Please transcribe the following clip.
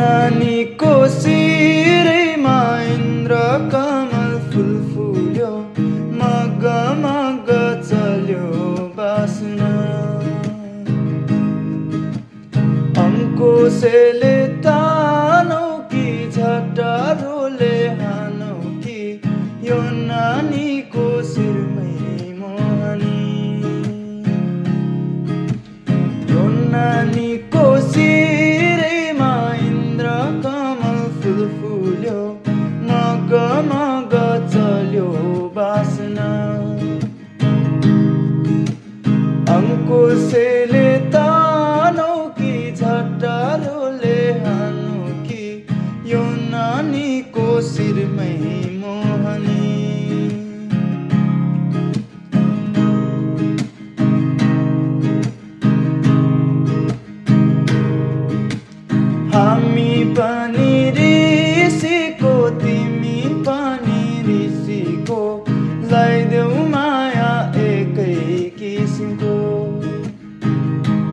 नानीको शिरमा इन्द्र कमल फुल फुल्यो, मग मग चल्यो बास्ना। अङ्कुशले तानौ कि झट्टारोले हानौ कि यो नानीको शिरमै मोहनी। यो नानीको शिरमा इन्द्र कमल फुल फुल्यो, मग मग चल्यो बास्ना। अङ्कुशले तानौ कि झट्टारोले हानौ कि यो नानीको शिरमै मोहनी। हामी पनि